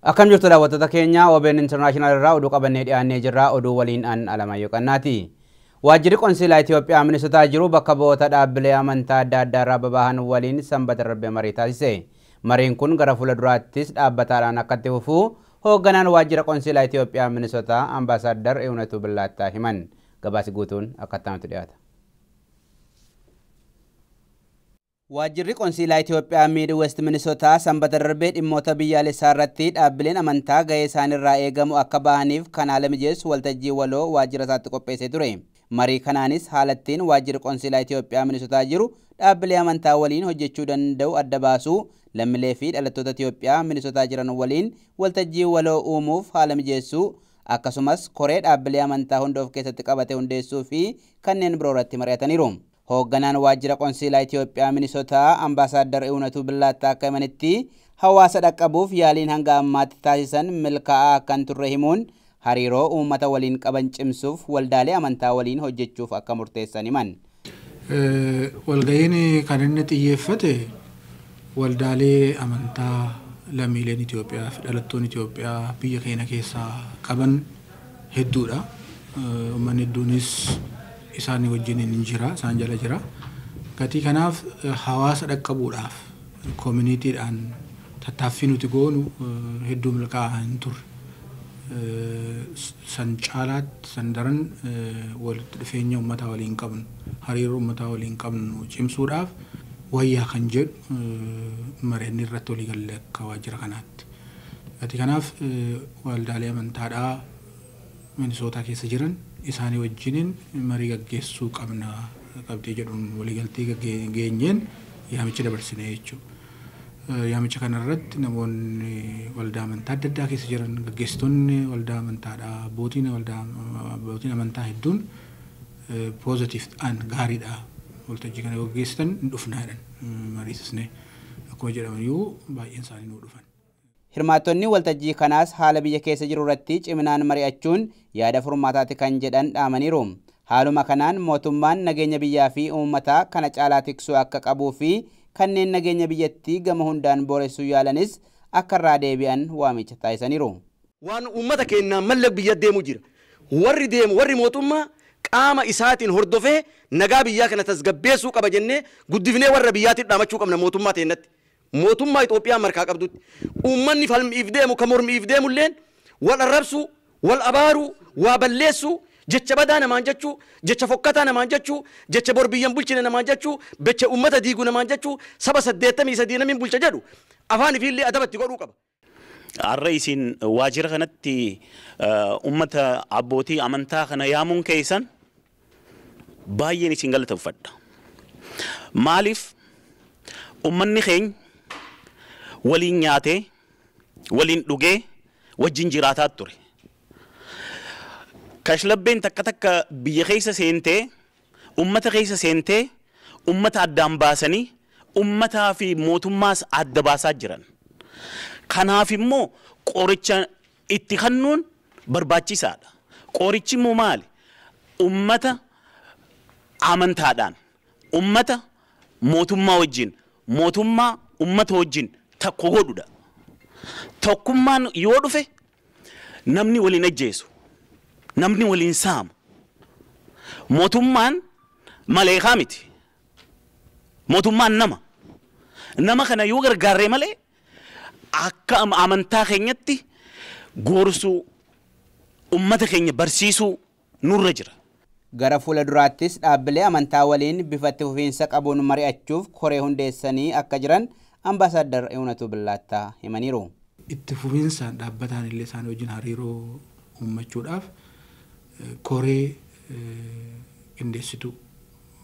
Akkam jirtu daawwattoota keenya OBN International irraa oduu qabannee dhiyaannee jirra. Oduu waliin an Alamaayyoo Qannaati. Waajjirri Qonsiilaa Itoophiyaa Minisotaa jiru bakka bu'oota dhaabbilee amantaa adda addaa irraa babahan waliin sanbata darbe marii taasise. Mariin kun gara fuula duraattis dhaabbataadhaan akka itti fufu hoogganaan waajjira Qonsiilaa Itoophiyaa Minisotaa Ambaasaadar Iwunatuu Billaattaa himan. Gabaasi guutuun akka itti dhiyaata. Waajjirri Qonsiilaa Itoophiyaa Miid West Minisotaa sanbata darbee dhimmoota biyyaalessaa irratti dhaabbileen amantaa gahee isaanirraa eegamu akka bahaniif kan haala mijeessu waltajjii waloo waajjira isaatti qopheessee ture. Marii kanaanis haalattiin waajjirri Qonsiilaa Itoophiyaa Minisotaa jiru dhaabbilee amantaa waliin hojjechuu danda'u adda baasuu, lammiilee fi dhalattoota Itoophiyaa Minisotaa jiran waliin waltajjii waloo uumuuf haala mijeessuu, akkasumas koree dhaabbilee amantaa hunda of keessatti qabate hundeessuu fi kanneen biroo irratti mari'ataniiru. Hoogganaan waajjira Qonsiilaa Itoophiyaa Minisotaa Ambaasaadar Iwunatuu Billaattaa akka himanitti hawaasa dhaqqabuuf yaaliin hanga ammaatti taasisan milkaa'aa akka hin turre himuun hariiroo uummata waliin qaban cimsuuf waldaalee amantaa waliin hojjechuuf akka murteessan himan. Walga'iin kan inni xiyyeeffate waldaalee amantaa lammiileen Itoophiyaa fi dhalattoonni Itoophiyaa biyya keenya keessaa qaban hedduudha. Uummanni hedduunis isaan wajjin hin jira, isaan jala jira. Gatii kanaaf hawaasa dhaqqabuudhaaf koominiitiidhaan tattaaffii nuti goonu hedduu milkaa'aa hin turre. San caalaatti san daran walitti dhufeenya uummataa waliin qabnu, hariiroo uummataa waliin qabnu cimsuudhaaf wayyaa kan jedhu mareenni irratti walii galle akka waajjira kanaatti. Gatii kanaaf waldaalee amantaadhaa Minisootaa keessa jiran isaanii wajjiniin marii gaggeessuu qabna qabxii jedhuun waliigaltee geenyeen yaamicha dabarsine jechuudha. Yaamicha kanarratti namoonni waldaa amantaa adda addaa keessa jiran, gaggeessitoonni waldaa amantaadhaa, abbootiin amantaa hedduun positive ta'an gaariidha. Waltajjii kana gaggeessitan hin dhufnaa jedhan mariisisnee akkuma jedhaman iyyuu baay'een isaanii nuu dhufan. Hirmaattonni waltajjii kanaas haala biyya keessa jiru irratti ciminaan mari'achuun yaada furmaataati kan jedhan dhaamaniiru. Haaluma kanaan mootummaan nageenya biyyaa fi uummataa kana caalaa tiksuu akka qabuu fi kanneen nageenya biyyattii gama hundaan booressuu yaalanis akka irraa deebi'an waamicha taasisaniiru. Waan uummata keenyaan malle biyya deemu jira. Warri deemu warri mootummaa qaama isaatiin hordofee nagaa biyyaa kana tasgabbeessuu qaba jennee guddifnee warra biyyaatiin dhaamachuu qabna mootummaa teennatti. Mootummaa Itoophiyaa markaa qabdutti. Uummanni falmiif deemu kan mormiif deemulleen wal arrabsuu, wal abaaruu, waa balleessuu, jecha badaa namaan jechuu, jecha fokkataa namaan jechuu, jecha bor biyyan bulchine namaan jechuu, jecha uummata diiguu namaan jechuu, saba 83 namni bulcha jedhu afaan ifiillee adabatti godhuu qaba. Har'a isin waajjira kanatti uummata abbootii amantaa kana yaamuun keessan baay'een isin galateeffadha. Maaliif uummanni keenya waliin nyaatee waliin dhugee wajjin jiraataa ture. Kashlabbeen takka takka biyya keessa seentee uummata keessa seentee uummata addaan baasanii uummataa fi mootummaas adda baasaa jiran. Kanaaf immoo qoricha itti kennuun barbaachisaadha. Qorichi immoo maali? Uummata amantaadhaan, uummata mootummaa wajjin, mootummaa uummata wajjin tokko godhudha. Tokkummaan yoo dhufe namni waliin ajjeesu, namni waliin saamu. Mootummaan maleekaa miti. Mootummaan nama. Nama kana yoo gargaarree malee akka amantaa keenyatti gorsuu, uummata keenya barsiisuu nurra jira. Gara fuula duraattis dhaabbilee amantaa waliin bifa itti fufiinsa qabuun mari'achuuf koree hundeessanii akka jiran Ambaasaadar Iwunatuu Billaattaa himaniiru. Itti fufiinsaan dhaabbataan illee isaan wajjin hariiroo uummachuudhaaf koree qindeessitu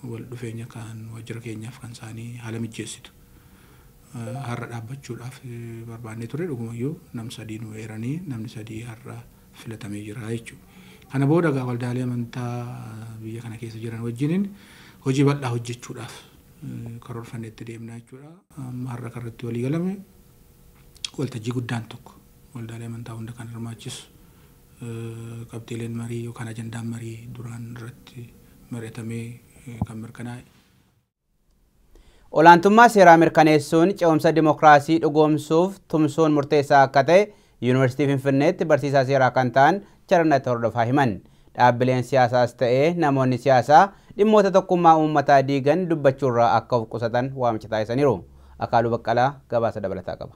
wal dhufeenya kan waajjira keenyaaf kan isaanii haala mijeessitu. Har'a dhaabbachuudhaaf barbaannee ture dhugumayyuu nam sadii nu eeranii namni sadii har'a filatamee jira jechuudha. Kana booda egaa waldaalee amantaa biyya kana keessa jiran wajjiniin hojii bal'aa hojjechuudhaaf karoorfannee itti deemna jechuudha. Amma har'a karratti walii galame waltajjii guddaan tokko waldaalee amantaa hunda kan hirmaachisu qabxiileen marii yookaan ajandaan marii duraan irratti mari'atamee kan mirkanaa'e. Olaantummaa seeraa mirkaneessuun ce'umsa dimokiraasii dhugoomsuuf tumsuun murteessaa akka ta'e Yuunivarsiitii Finfinneetti barsiisaa seeraa kan ta'an Charannat Hordofaa himan. Dhaabbileen siyaasaas ta'ee namoonni siyaasaa dhimmoota tokkummaa uummataa diigan dubbachuurraa akka of qusatan waamicha taasisaniiru. Akaaluu Baqqalaa gabaasa dabalataa qaba.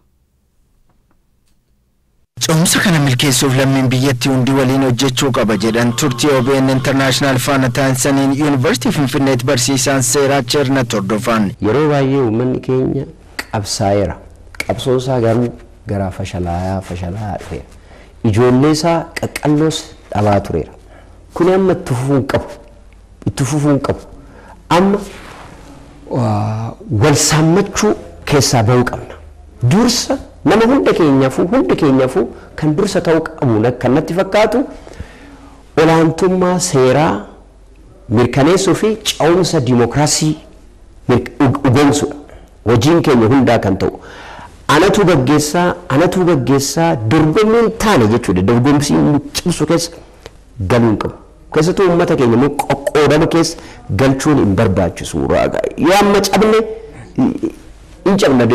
Ce'umsa kana milkeessuuf lammiin biyyattii hundi waliin hojjechuu qaba jedhan turtii OBN International faana taasisaniin Yuunivarsiitii Finfinneetti barsiisaan seeraa Cheernat Hordofaan. Yeroo baay'ee uummanni keenya qabsaa'eera. Qabsoon isaa garuu gara fashalaayaa dhufeera. Ijoollee isaa qaqqalloos dhabaa tureera. Kuni amma itti fufuu hin qabu. Itti fufuu hin qabu. Amma wal saammachuu keessaa bahuu qabna. Dursa nama hunda keenyaafuu kan dursa ta'uu qabu kan natti fakkaatu olaantummaa seeraa mirkaneessuu fi ce'umsa dimookiraasii dhugoomsuudha. Hojiin keenya hundaa kan ta'u. Anatu gaggeessaa dorgommiin taane jechuudha. Dorgomsiin cimsu keessa galuu hin qabu. Keessattuu uummata keenya immoo qoqqoodama keessa galchuun hin barbaachisu. Yoo amma cabne hin cabna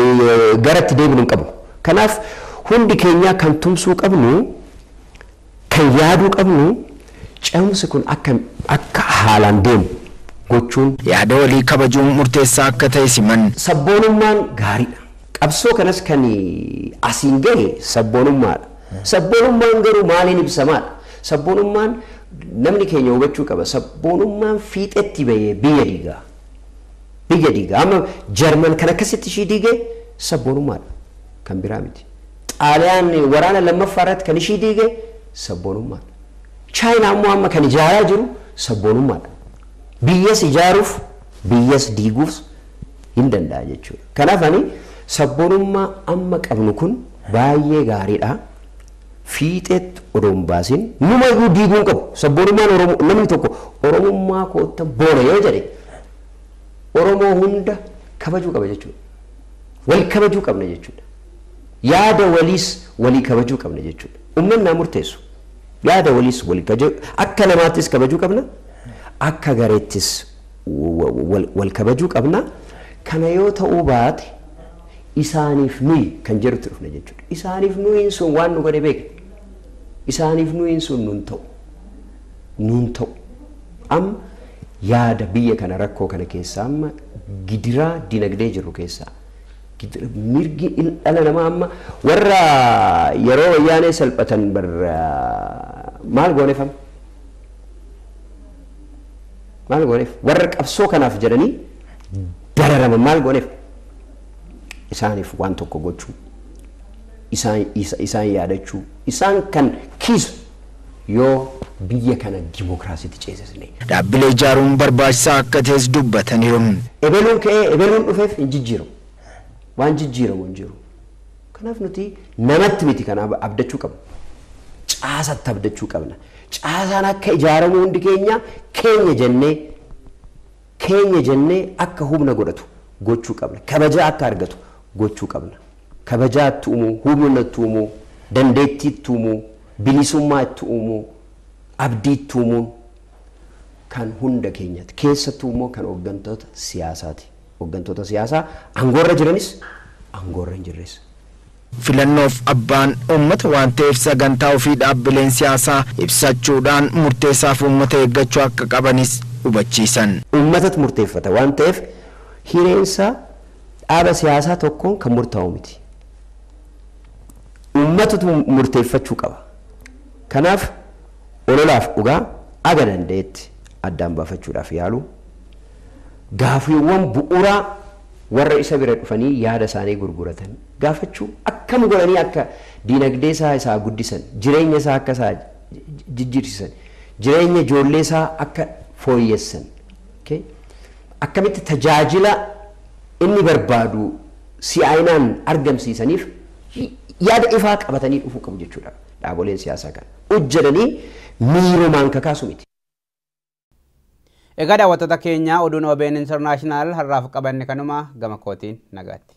garatti deebinu hin qabnu. Kanaaf hundi keenya kan tumsuu qabnu, kan yaaduu qabnu, ce'umsi kun akka haalaan deemu gochuun. Yaada walii kabajuun murteessaa akka ta'e siman. Sabboonummaan gaariidha. Qabsoo kanas kan asiin gahe sabboonummaadha. Sabboonummaan garuu maaliin ibsamaadha? Sabboonummaan namni keenya hubachuu qaba. Sabboonummaan fiixetti bahee biyya diigaa. Biyya diigaa. Amma Jarman kan akkasitti ishii diigee sabboonummaadha. Kan biraa miti. Xaaliyaan waraana lammaffaa irratti kan ishii diige sabboonummaadha. Chaayinaa immoo amma kan ijaaraa jiru sabboonummaadha. Biyyas ijaaruuf biyyas diiguuf hin danda'a jechuudha. Kanaaf ani sabboonummaa amma qabnu kun baay'ee gaariidha. Fiixeetti odoo hin baasin numayyuu diiguu hin qabu. Sabboonummaan Oromoo namni tokko Oromummaa kootta boona yoo jedhe Oromoo hunda kabajuu qaba jechuudha. Wal kabajuu qabna jechuudha. Yaada waliis walii kabajuu qabna jechuudha. Uummanni naa murteessu. Yaada waliis walii kabajuu akka namaattis kabajuu qabna. Akka gareettis wal kabajuu qabna. Kana yoo ta'uu baate isaaniif nuyi kan jedhutti dhufna jechuudha. Isaaniif nuyiin sun waan nu godhe beekna. Isaaniif nuyiin sun nuun ta'u. Nuun ta'u. Amma yaada biyya kana rakkoo kana keessaa amma gidiraa dinagdee jirru keessaa mirgi dhala namaa amma warra yeroo wayyaanee salphatan maal gooneef amma? Maal gooneef? Warra qabsoo kanaaf jedhanii dararaman maal gooneef? Isaaniif waan tokko gochuu, isaan yaadachuu, isaan kan kiisu yoo biyya kana dimookiraasiitti ceesisne. Dhaabbilee ijaaruun barbaachisaa akka ta'es dubbataniiru. Ebeluun ka'ee ebeluun dhufeef hin jijjiiramu. Waan jijjiiramu hin jiru. Kanaaf nuti namatti miti kanaaf abdachuu qabna. Caasatti abdachuu qabna. Caasaan akka ijaaramu hundi keenya keenya jennee akka humna godhatu gochuu qabna. Kabajaa akka argatu gochuu qabna. Kabajaa itti uumuu, humna itti uumuu, dandeettii itti uumuu, bilisummaa itti uumuu, abdii itti uumuun kan hunda keenyaati. Keessattuu immoo kan hooggantoota siyaasaati. Hooggantoota siyaasaa aangoorra jiranis aangoorra hin jirres. Filannoof abbaan uummata waan ta'eef sagantaa ofii dhaabbileen siyaasaa ibsachuudhaan murteessaaf uummata eeggachuu akka qabanis hubachiisan. Uummatatu murteeffata waan ta'eef hireensa dhaaba siyaasaa tokkoon kan murtaa'u miti. Uummatatu murteeffachuu qaba. Kanaaf ololaaf dhugaa aga danda'etti addaan baafachuudhaaf yaalu gaafiiwwan bu'uuraa warra isa bira dhufanii yaada isaanii gurguratan gaafachuu akkam godhanii akka diinagdee isaa isaa guddisan, jireenya isaa akka isaa jijjiirsisan, jireenya ijoollee isaa akka fooyyessan, akkamitti tajaajila inni barbaadu si'aayinaan argamsiisaniif yaada ifaa qabatanii dhufuu qabu jechuudha. Dhaaboleen siyaasaa kana hojjetanii miirumaan kakaasu miti. Egaa daawwattoota keenya oduun OBN International har'aaf qabanne kanuma gama kootiin nagaatti.